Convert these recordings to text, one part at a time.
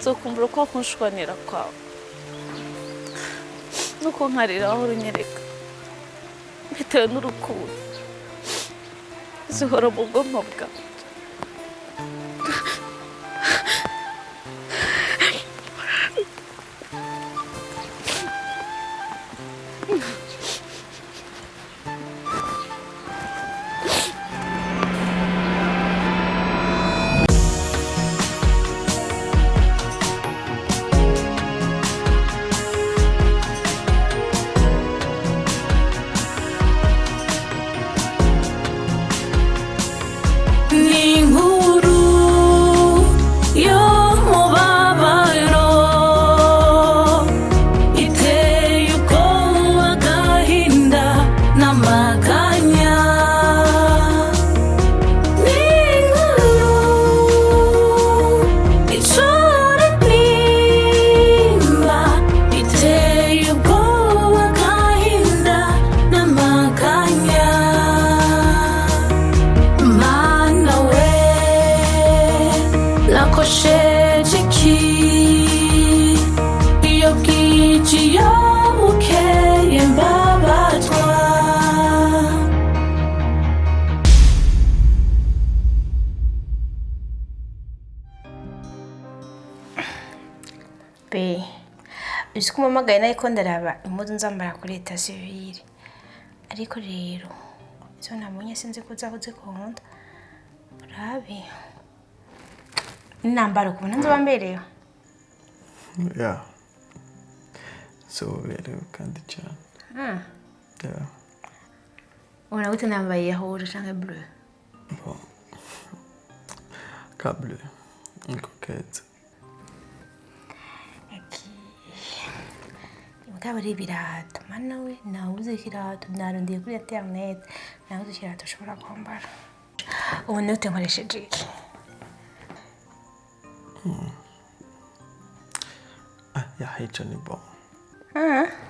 Nzokumbura kwa kunshwanira kwawe nuko nkarira aho urunyereka bitewe n'urukundo zihora mu bwonko bwawe. Ni inkuru y'umubabaro iteye ubwoba, agahinda n'amaganya. Ni inkuru icura intimba, iteye ubwoba, agahinda n'amaganya. Mana we, nakosheje iki? Iyo bwije, iyo bukeye, mbabazwa. Be uzi ko umpamagaye nariko ndaraba impuzu nzambara kuri état civil, ariko rero izo nabonye sinzi ko uza kuzikunda. Urabe nambara ukuntu nzoba mberewe. Yeah. So uberewe kandi cyane. Yeah. Ubona gute nambaye ya rouge canke bleu? Bon. Ka bleu. Niko keza. Mugabo ari ibirato, mana we, nabuze ikirato. Narondeye kuri internet, nabuze ikirato ushobora kwambara. Ubu note nkoresheje iki? Ah, yeah, hico ni bon.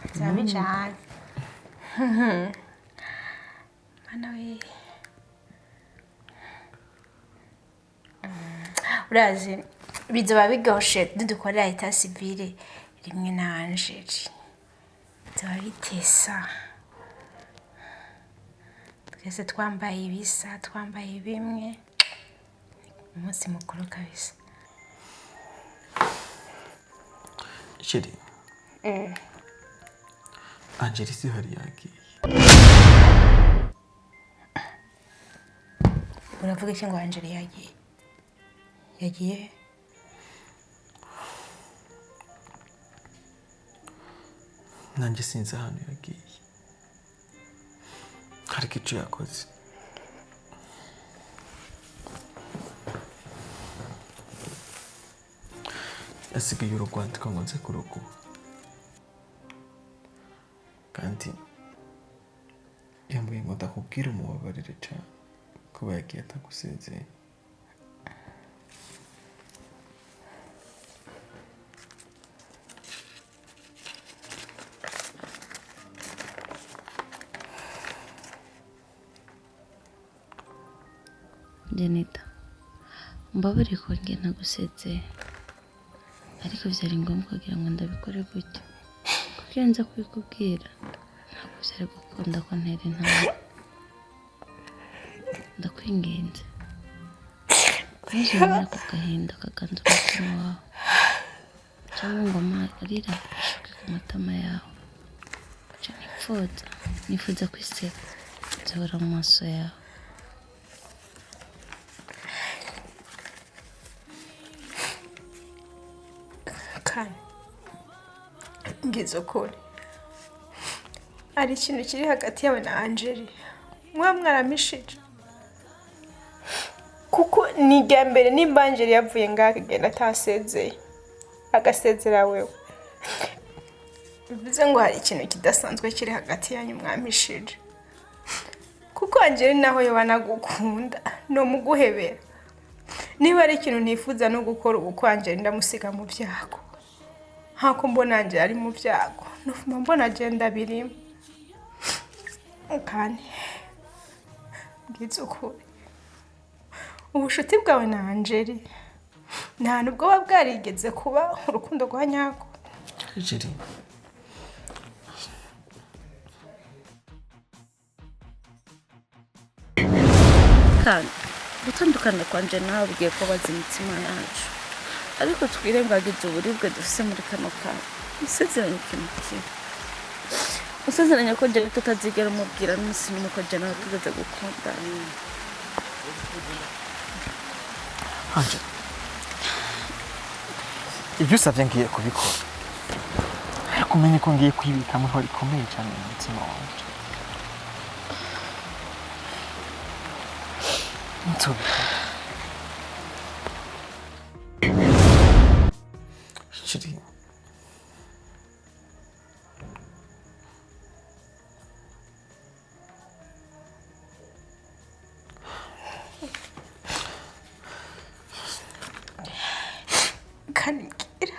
Bizaba bijanye, mana we. Urazi bizoba biryoshe nidukorera état civil rimwe na Angeli, bizoba bitesa, twese twambaye ibisa, twambaye bimwe, umunsi mukuru kabisa. Chérie. Angeli si hari yagiye. Uravuga iki ngo Angeli yagiye? Yagiye? Nanjye sinzi ahantu yagiye. Ariko icyo yakoze. Yasigaye urugwandiko ngo nze kuruguha. Kandi yambwiye ngo ndakubwire umubabarire cyane kuba yagiye atagusezeye. Jenita, mbabarire kuba ngiye ntagusezeye, ariko byari ngombwa kugira ngo ndabikore gutyo, kuko iyo nza kubikubwira ntabwo byari gukunda ko ntera intambwe. Ndakwinginze, ntuzongere ako gahinda kaganza umutima wawe cyangwa ngo amarira ashuke ku matama yawe. Icyo nifuza, nifuza kwiseka nzahora mu maso yawe. Kandi ngize ukuri, hari ikintu kiri hagati yawe na Angeli muba mwaramishije, kuko ni irya mbere nimba Angeli yavuye ngaho akagenda atasezeye, agasezera wewe, bivuze ngo hari ikintu kidasanzwe kiri hagati yanyu mwamishije, kuko Angeli naho yoba anagukunda ni umuguhebera. Niba ari ikintu nifuza no gukora ubu, ko Angeli ndamusiga mu byago, nk'uko mbona Angeli ari mu byago, nufuma mbona agenda birimo. Kandi mbwiza ukuri, ubushuti bwawe na Angeli Nta nubwo buba bwarigeze kuba urukundo rwa nyako. Jeri, Kandi gutandukana kwanje nawe ugiye kubaza imitima yacu, ariko twirengagize uburibwe dufise muri kano kanya. Usezeranye ikintu kimwe, usezeranye ko jyewe tutazigera umubwira n'umunsi n'umwe ko jye nawe tugeze gukundana. Anje, ibyo usabye ngiye kubikora, ariko umenye ko ngiye kwibikamo ihora ikomeye cyane mu mutima wanjye. Nzobikora. Shiri, Kandi mbwira,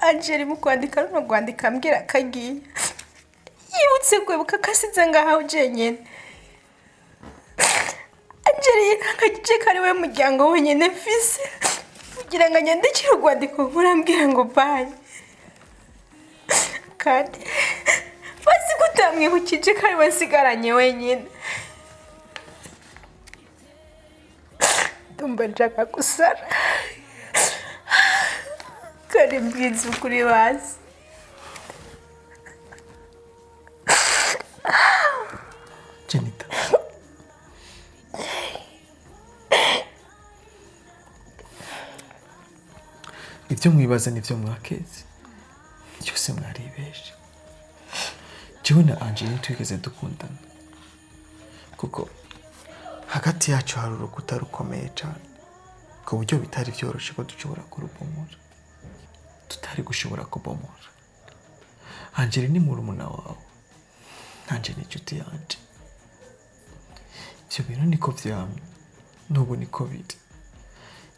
Angeli mu kwandika runo rwandiko ambwira ko agiye, yibutse kwibuka ko asize ngaho jenyine. Angeli yirengagije ko ari we muryango wenyine mfise kugira ngo anyandikire urwandiko murambwira ngo bayi. Kandi bazi ko utamwibukije ko ari we nsigaranye wenyine. Ndumva nshaka gusara. Kandi mbwiza ukuri bazi. Jenita, ibyo mwibaza nibyo mwakeze byose mwaribeshe. Jewe na Angeline twigeze dukundana, kuko hagati yacu hari urukuta rukomeye cyane ku buryo bitari byoroshye ko dushobora kurubomora, tutari gushobora kubomora. Angeline ni murumuna wawe, nanjye ni inshuti yanjye. Ibyo bintu niko byamye, n'ubu niko biri,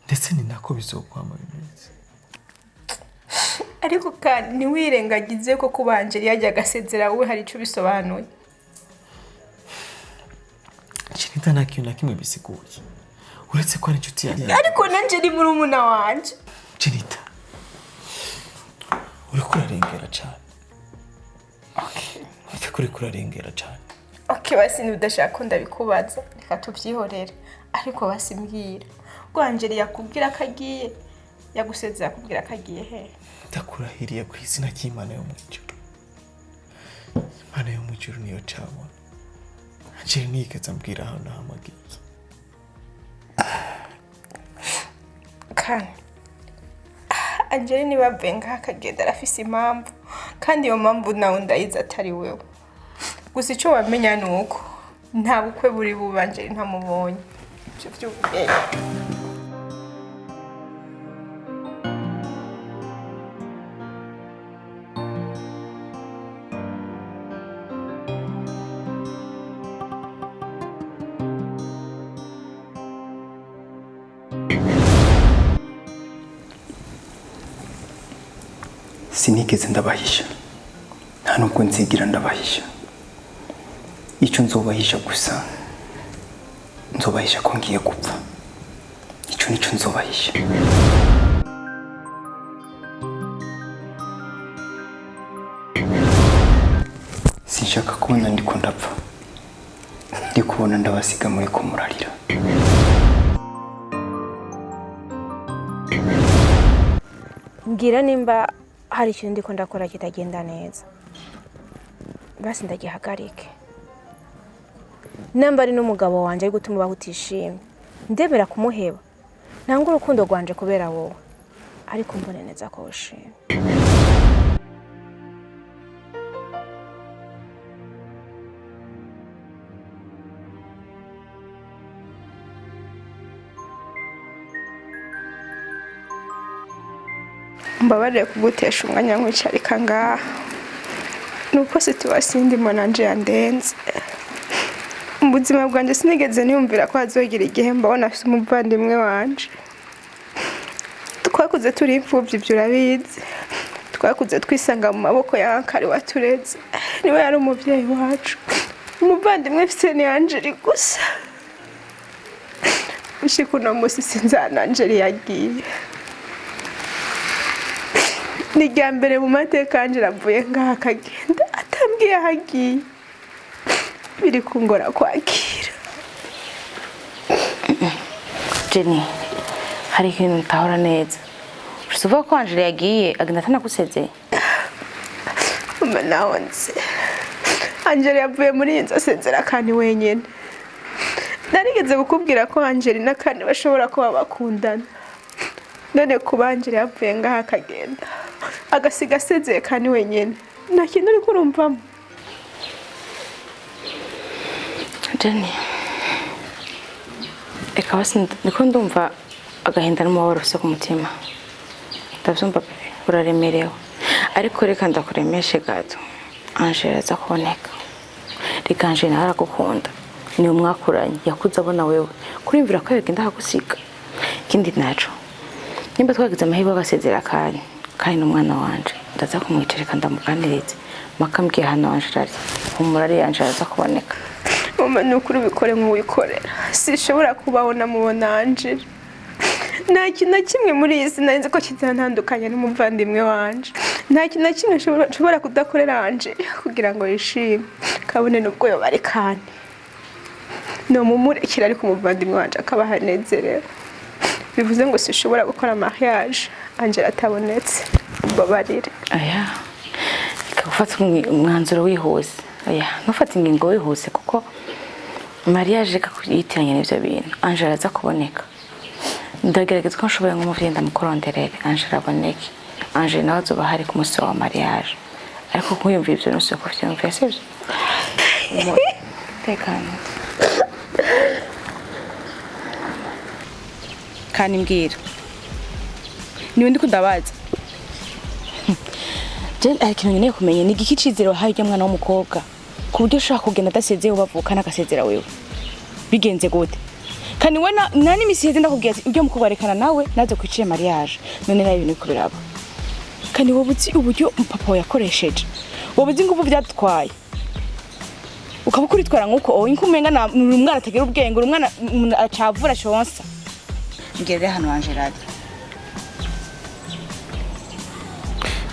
ndetse ni nako bizokwama bimeze. Ariko kandi ntiwirengagize ko kuba Angeli yajyaga asezera wowe hari icyo bisobanuye. Jenita, nta kintu na kimwe bisiguye uretse ko ari inshuti yanjye. Ariko nanjye ni murumuna wanjye. Jenita, uriko urarengera cyane, uriko uriko urarengera cyane. Ok, basi niba udashaka ko ndabikubaza reka tubyihorere, ariko basi mbwira, ubwo Angeli yakubwira ko agiye, yagusezera akubwira ko agiye hehe? Ndakurahiriye ku izina ry'Imana yo mu ijuru, Imana yo mu ijuru niyo cabona, Angeli ntiyigeze ambwira ahantu hamwe agiye. Kandi Angeli niba avuye ngaha akagenda arafise impamvu, kandi iyo mpamvu nawe ndayizi atari wewe. Gusa icyo wamenya ni uko nta bukwe buri bube Angeli ntamubonye. Ibyo by'ubwenge. Sinigeze ndabahisha, nta nubwo nzigira ndabahisha. Icyo nzobahisha gusa, nzobahisha ko ngiye gupfa. Icyo nicyo nzobahisha. Sinshaka kubona ndiko ndapfa, ndi kubona ndabasiga muri ko murarira. Mbwira nimba hari ikintu ndiko ndakora kitagenda neza, basi ndagihagarike. Namba ari n'umugabo wanjye ari gutuma ubaho utishimye, ndemera kumuheba, nanga urukundo rwanje kubera wowe, ariko mbone neza ko wishimye. Mbabarire kugutesha umwanya nkwicarika ngaha, nuko situation ndimo nanje yandenze. Mu buzima bwanjye sinigeze niyumvira ko hazogira igihe mbabona afise umuvandimwe wanje. Twakuze turi imfuvyi, ibyo urabizi. Twakuze twisanga mu maboko ya Ankari watureze, niwe yari umuvyeyi wacu. Umuvandimwe mfise ni Angeli gusa. Gushika uno munsi sinzana Angeli yagiye. Ni irya mbere mu mateka Angela avuye ngaha akagenda atambwiye aho agiye. Biri kungora kwakira. Jenny, hari ikintu ntahora neza. Uvuga ko Angela yagiye agenda atanagusezeye. Mama nawe nzi. Angela yavuye muri iyi nzu asezera kandi wenyine. Narigeze kukubwira ko Angela na Kane bashobora kuba bakundana. None kuba Angela yavuye ngaha akagenda agasiga asezeye kandi wenyine, nta kintu uri kurumvamo. Jenny, reka basi ndiko ndumva agahinda n'umubabaro ufise ku mutima. Ndavyumva pe, uraremerewe. Ariko reka ndakuremeshe gato. Angela aza kuboneka. Reka Angela nawe aragukunda. Ni umwakuranye, yakuze abona wewe. Kuriyumvira ko yogenda akagusiga. Ikindi naco, nimba twagize amahirwe agasezera kanya, kandi n'umwana wanje, ndaza kumwicarika ndamuganirize. Mpaka mbwiye hano Angela ari. Humura ari Angela aza kuboneka. Mama ni ukuri ubikore nk'uwikorera. Sinshobora kubaho namubona Angela. Nta kintu na kimwe muri iyi si nari nzi ko kizantandukanya n'umuvandimwe wanje. Nta kintu na kimwe nshobora kudakorera Angela kugira ngo yishime. Kabone n'ubwo yoba ari Kane. Nomumurekera ariko umuvandimwe wanje akaba ahanezerewe. Bivuze ngo sinshobora gukora mariage Angela atabonetse. Mbabarire. Aya, reka gufata umwanzuro wihuse. Oya, ntufate ingingo wihuse kuko mariage reka kuyitiranya n'ivyo bintu. Angela aza kuboneka. Ndagerageza uko nshoboye nk'umuvyeyi ndamukuronderere Angela aboneke. Angela nawe azoba ahari ku munsi wa mariage. Ariko nkwiyumvira ivyo ntusubiye kuvyiyumvira, sivyo? Tekana. Kandi mbwira. Niwe ndiko ndabaza. Jane, hari ikintu nkeneye kumenya, ni igiki icizere wahaye urya mwana w'umukobwa ku buryo ushobora kugenda adasezeye ubavukana agasezera wewe? Bigenze gute? Kandi we nta n'imisi iheze ndakubwira ati urya mukobwa rekana nawe naze kwicire mariage, none nawe ibintu biriko biraba. Kandi wowe uzi uburyo papa wawe yakoresheje, wowe uzi inguvu vyadutwaye, ukaba ukuritwara nk'uko wowe nko umenga ni umwana atagira ubwenge, uri umwana umuntu acavura consa. Mbwira rero hano Angela ari.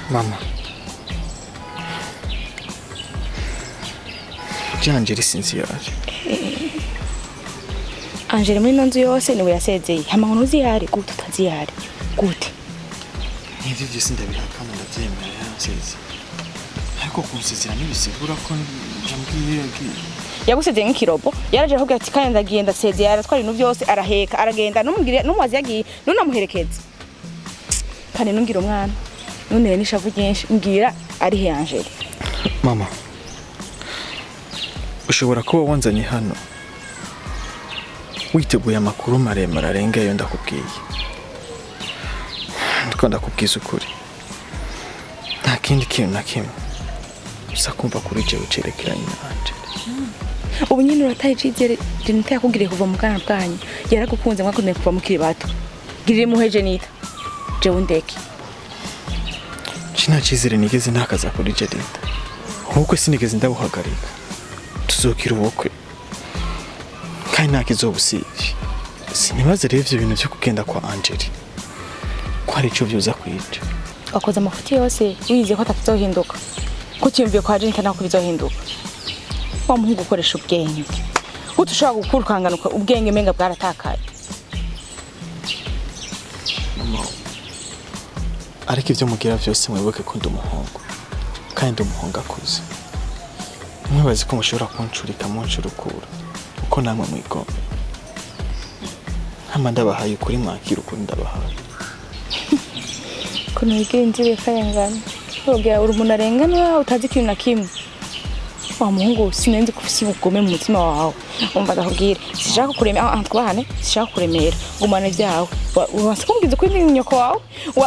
Mama, Angela sinzi iyo ari. Angela muri ino nzu yose niwe yasezeye, hama ngo ntuzi iyo ari gute, utazi iyo ari gute? N'ibyo byose ndabihakana, ndabyemera yansezeye, ariko kunsezera ntibisigura ko yambwiye iyo yagiye. Yagusezeye nk'ikirobo, yaraje arakubwira ati kandi ndagiye ndasezeye, aratwara ibintu byose araheka aragenda, numubwire numubaze yagiye nunamuherekeza. Kandi ntumbwire umwana none n'ishavu ryinshi, mbwira ari he Angela? Mama, ushobora kuba wanzanye hano witeguye amakuru maremare arenga ayo ndakubwiye. Ndiko ndakubwiza ukuri, nta kindi kintu na kimwe uza kumva kuri jewe cerekeranye na Angela. Ubu nyine urataye icizere Jenita yakugiriye kuva mu bwana bwanyu, yaragukunze mwakundanye kuva mukiri bato. Girira impuhwe Jenita, jewe undeke. Nci nta cizere nigeze ntakaza kuri Jenita, ubukwe sinigeze ndabuhagarika, tuzokira ubukwe kandi nta kizobusivye. Sinibaze rero ivyo bintu vyo kugenda kwa Angela ko hari ico vyoza kwica. Wakoze amafuti yose wizeye ko atakizohinduka, ko utiyumviye kwa Jenita nako bizohinduka. Wa muhungu ukoresha ubwenge gute ushobora gukura ukanganuka ubwenge umenga bwaratakaye? Mama, ariko ivyo mugira vyose mwibuke ko ndi umuhungu, kandi ndi umuhungu akuze. Ntimwibaze ko mushobora kuncurika muncurukura uko namwe mwigomba. Hama ndabahaye ukuri, mwakira ukuri ndabahaye. Ukuntu wigira inzira ikayangana, wogira uri umuntu arengana utazi ikintu na kimwe. Wa muhungu, sinenzi ko ufise ubugome mu mutima wawe. Umva ndakubwira, sinshaka kukuremera, twubahane, sinshaka kukuremera, gumana ibyawe. Wase kumbwiza ukuri ni nyoko wawe,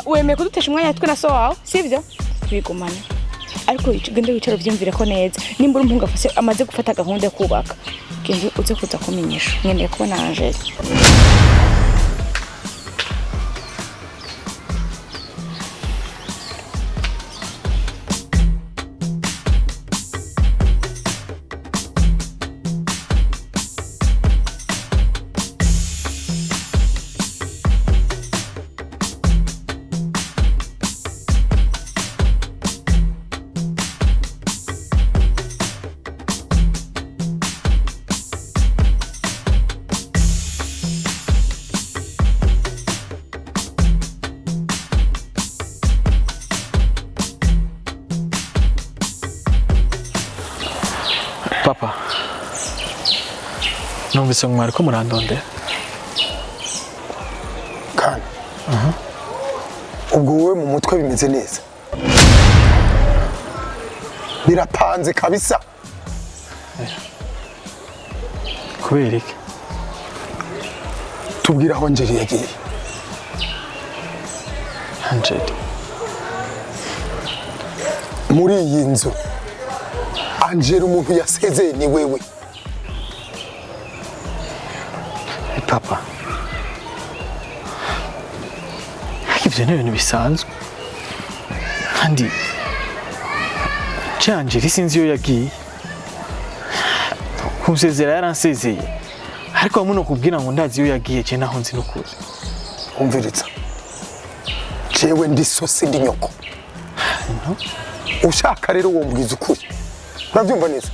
wemeye kudutesha umwanya twe na so wawe, sivyo? Bigumane. Ariko genda wicare uvyiyumvire ko neza. Nimba uri umuhungu amaze gufata gahunda yo kubaka, genda uze kuza kumenyesha. Nkeneye kubona Angela. Numvise ngo mwariko murandondera. Kandi ubwo wowe mu mutwe bimeze neza, birapanze kabisa. Kubera iki? Tubwire aho Angeli yagiye. Angeli? Muri iyi nzu, Angeli umuntu yasezeye ni wewe. Papa, ariko ivyo ni ibintu bisanzwe. Kandi je Angeli sinzi iyo yagiye. Kunsezera yaransezeye, ariko bamwe nokubwira ngo ndazi iyo yagiye, je naho nzi n'ukuri. Umviriza, jewe ndi so, sindi nyoko. Ushaka rero wombwiza ukuri, urabyumva neza?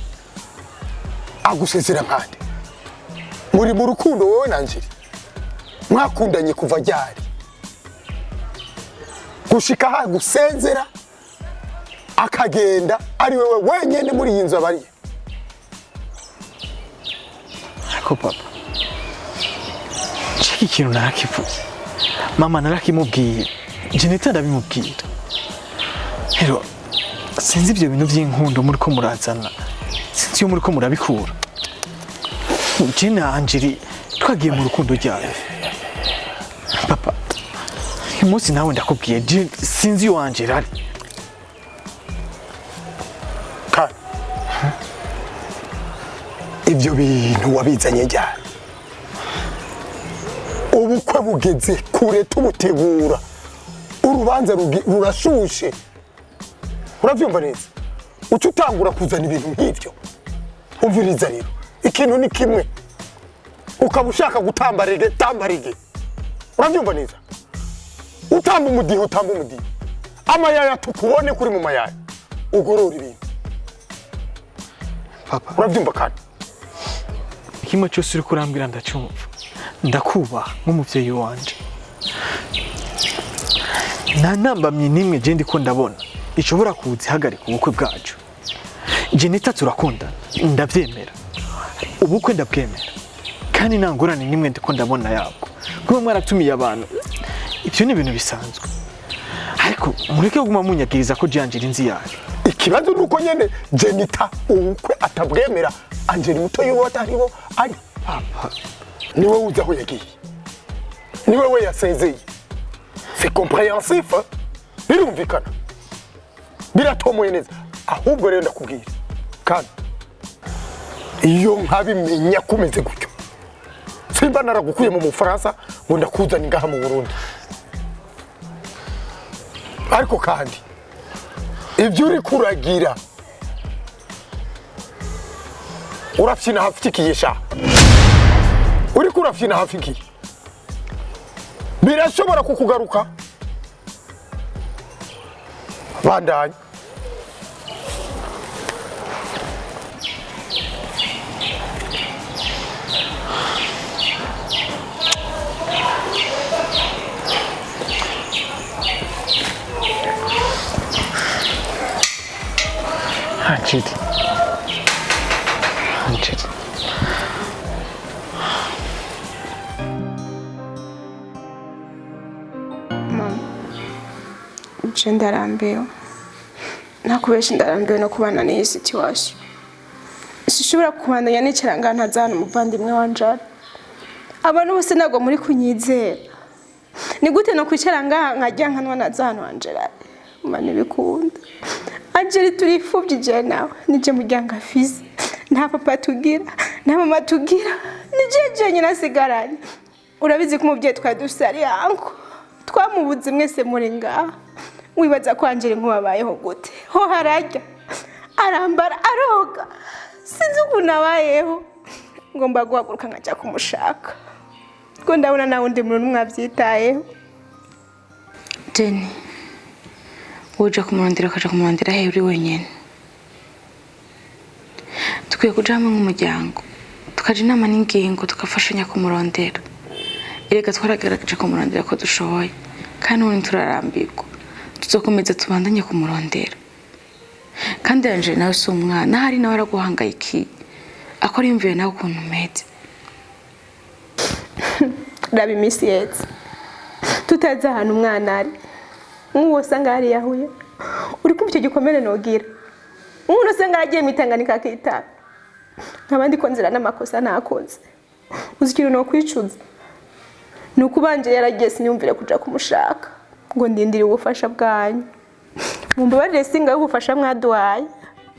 Agusezera nkande? Muri mu rukundo wowe na Angeli? Mwakundanye kuva ryari gushika hagusezera akagenda ari wewe wenyene muri iyi nzu abariye? Ariko papa, ciki ikintu narakivuze, mama narakimubwiye, Jeneta ndabimubwira. Rero sinzi ibyo bintu by'inkundo muri ko murazana, sinzi iyo muri ko murabikura. Je na Angeli twagiye mu rukundo ryayo? Papa, uyu munsi nawe ndakubwiye, je sinzi iyo Angeli ari. Kandi ibyo bintu wabizanye ryari? Ubukwe bugeze kure, tubutegura, urubanza rurashushe, urabyumva neza? Uca utangura kuzana ibintu nk'ibyo? Umviriza rero, ikintu ni kimwe: ukaba ushaka gutamba reggae, tamba reggae, urabyumva neza? Utamba umudiho, utamba umudiho, amayaya tukubone kuri mu mayaya, ugorora ibintu. Papa. Urabyumva kandi? Kimwe cyose uri kurambwira ndacyumva, ndakubaha nk'umubyeyi wanje. Nta ntambamyi n'imwe je ndiko ndabona ishobora kuza ihagarika ubukwe bwacu. Jenita turakundana, ndabyemera, ubukwe ndabwemera, kandi nta ngorane n'imwe ndiko ndabona yabwo. Kuba mwaratumiye abantu, ibyo ni ibintu bisanzwe, ariko mureke kuguma munyagiriza ko Angeli nzi yayo. Ikibazo ni uko nyene Jenita ubukwe atabwemera, Angeli muto yiwe atariho ari. Niwe uzi aho yagiye, niwe we yasezeye. C'est compréhensif, hein? Birumvikana, biratomoye neza. Ahubwo rero ndakubwira kandi, iyo nkabimenya kumeze gutyo, simba naragukuye mu Bufaransa ngo ndakuzana ingaha mu Burundi. Ariko kandi ibyo uri kuragira, urafyina hafikiye sha, uriko urafyina hafikiye, birashobora kukugaruka. Bandanya. Angeli, Angeli. Mama, je ndarambiwe, ntakubesha, ndarambiwe no kubana n'iyi situation. Sinshobora kubandanya nicara ngaha ntazi ahantu umuvandimwe wanje ari. Abantu bose ntabwo muri kunyizera. Ni gute no kwicara ngaha nkarya nkanwa ntazi ahantu Angela ari? Mama, ntibikunda. Angela turifubye je nawe, nije muryango afise. Nta papa tugira, nta mama tugira, nije jenyine asigaranye. Urabizi ko umubyeyi twari dufise ari yangu twamubuze, mwese muri ngaha. Wibaza ko Angela nkubabayeho gute? Ho hararya, arambara, aroga, sinzi ukuntu abayeho. Ngomba guhaguruka nkajya kumushaka kuko ndabona nta wundi muntu mwabyitayeho. Jenny, uja kumurondera, ukaja kumurondera he uri wenyine? Dukwiye kuja hamwe nk'umuryango, tukaja inama n'ingingo, tugafashanya kumurondera. Erega twaragaragaje kumurondera ko dushoboye, kandi n'ubundi turarambirwa, tuzokomeza tubandanye kumurondera. Kandi Angel nawe si umwana, ahari nawe araguhangayikiye, akora yumviye nawe ukuntu umeze. Raba iminsi yetse tutazi ahantu umwana ari, nk'uwo usanga hariyahuye. Uri kumva icyo gikomere nogira umuntu usanga yaragiye mu Itanganika akitaba, nkaba ndiko nzira n'amakosa ntakoze. Uzi ikintu nokwicuza? Ni uko ubanje yaragiye siniyumvire kuja kumushaka ngo ndindire ubufasha bwanyu. Mumbabarire, singaho ubufasha mwaduhaye,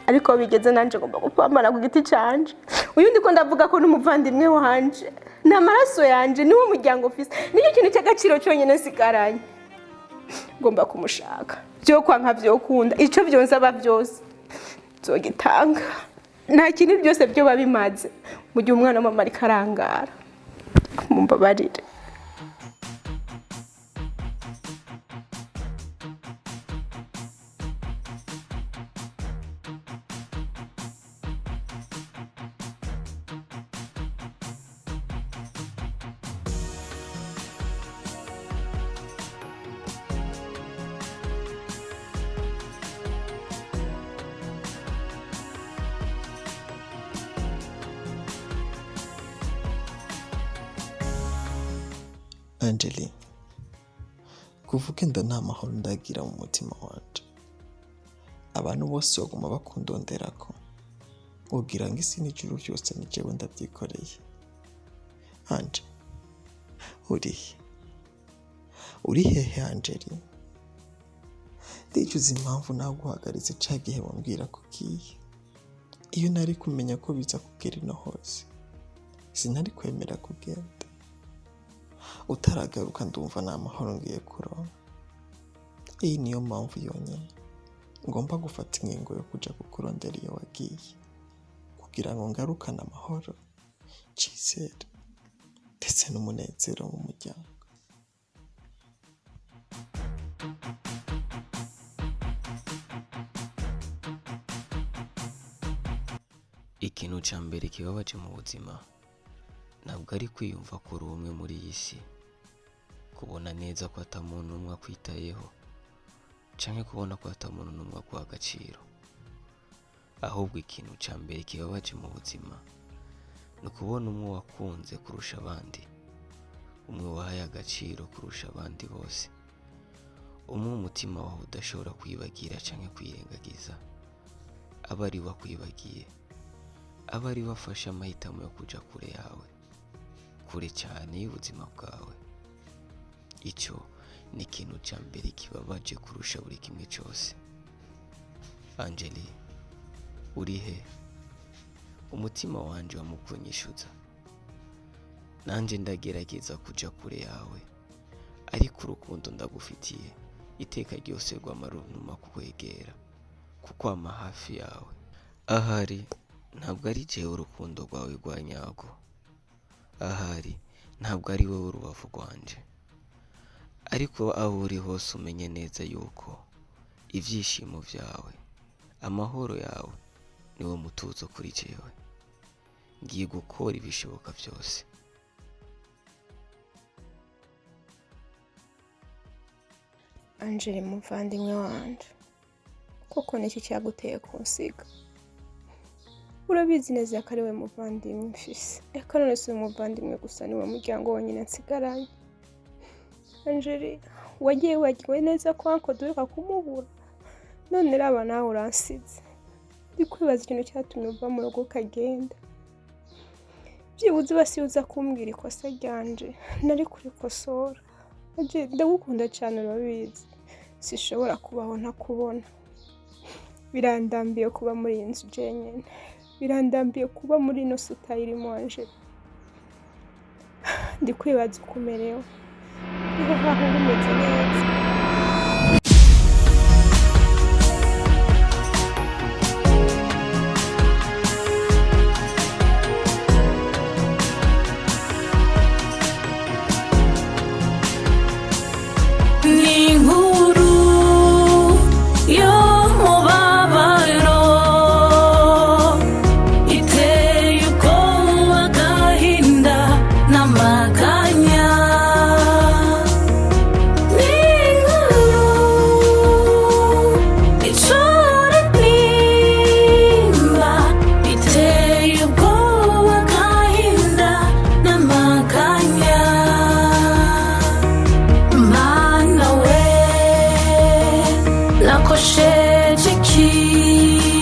ariko bigeze nanje ngomba gupambana ku giti canje. Uyu ndiko ndavuga ko n'umuvandimwe wanje, ni amaraso yanje, niwo muryango mfise, nicyo kintu cy'agaciro cyonyine nsigaranye. Ngomba kumushaka, byo kwanka byokunda, icyo byonsaba byose nzogitanga. Nta kintu byose byo babimaze mu gihe umwana wa mama ariko arangara. Mumbabarire. Angeli, kuva ugenda nta mahoro ndagira mu mutima wanje. Abantu bose baguma bakundonderako, ugira ngo isi n'ijuru byose ni jewe ndabyikoreye. Anje, urihe? Uri hehe Angeli? Ndicuza impamvu naguhagaritse ca gihe wambwira ko ugiye. Iyo nari kumenya ko biza kugera ino hose, sinari kwemera kugenda. Utaragaruka ndumva nta mahoro ngiye kuronka. Iyi niyo mpamvu yonyine ngomba gufata ingingo yo kuja kukurondera iyo wagiye, kugira ngo ngarukane amahoro, icizere ndetse n'umunezero mu muryango. Ikintu cya mbere kibabaje mu buzima ntabwo ari kwiyumva ko uri umwe muri iyi si, kubona neza ko ata muntu n'umwe akwitayeho, canke kubona ko ata muntu n'umwe aguha agaciro. Ahubwo ikintu cya mbere kibabaje mu buzima ni ukubona umwe wakunze kurusha abandi, umwe wahaye agaciro kurusha abandi bose, umwe umutima wawe udashobora kwibagira canke kwirengagiza, aba ari we akwibagiye, aba ari we afashe amahitamo yo kuja kure yawe, kure cyane y'ubuzima bwawe. Icyo ni ikintu cya mbere kibabaje kurusha buri kimwe cyose. Angeli, uri he? Umutima wanje wamukunyishuza, nanjye ndagerageza kuja kure yawe, ariko urukundo ndagufitiye iteka ryose rwama runtuma kukwegera, kukwama hafi yawe. Ahari ntabwo ari jewe urukundo rwawe rwa nyarwo, ahari ntabwo ari wowe urubavu rwanje, ariko aho uri hose umenye neza yuko ibyishimo byawe, amahoro yawe niwo mutuzo kuri jewe. Ngiye gukora ibishoboka byose. Angeli muvandimwe wanje, koko niki cyaguteye kunsiga? Urabizi neza ko ari we muvandimwe mfise. Reka none si umuvandimwe gusa, niwe muryango wonyine nsigaranye. Angeli, wagiye wagiwe neza ko anko duheruka kumubura, none raba nawe uransize. Ndi kwibaza ikintu cyatumye uva mu rugo ukagenda. Byibuze basi uza kumbwira ikosa ryanje nari kurikosora. Angeli, ndagukunda cyane urabizi, sishobora kubaho ntakubona. Birandambiye kuba muri iyi nzu jenyine, birandambiye kuba muri ino si utayirimo Angeli. Ndi kwibaza uko umerewe, niho haho uba umeze neza. Ni inkuru y'umubabaro iteye ubwoba, agahinda n'amaganya. Ni Nkoresheje iki?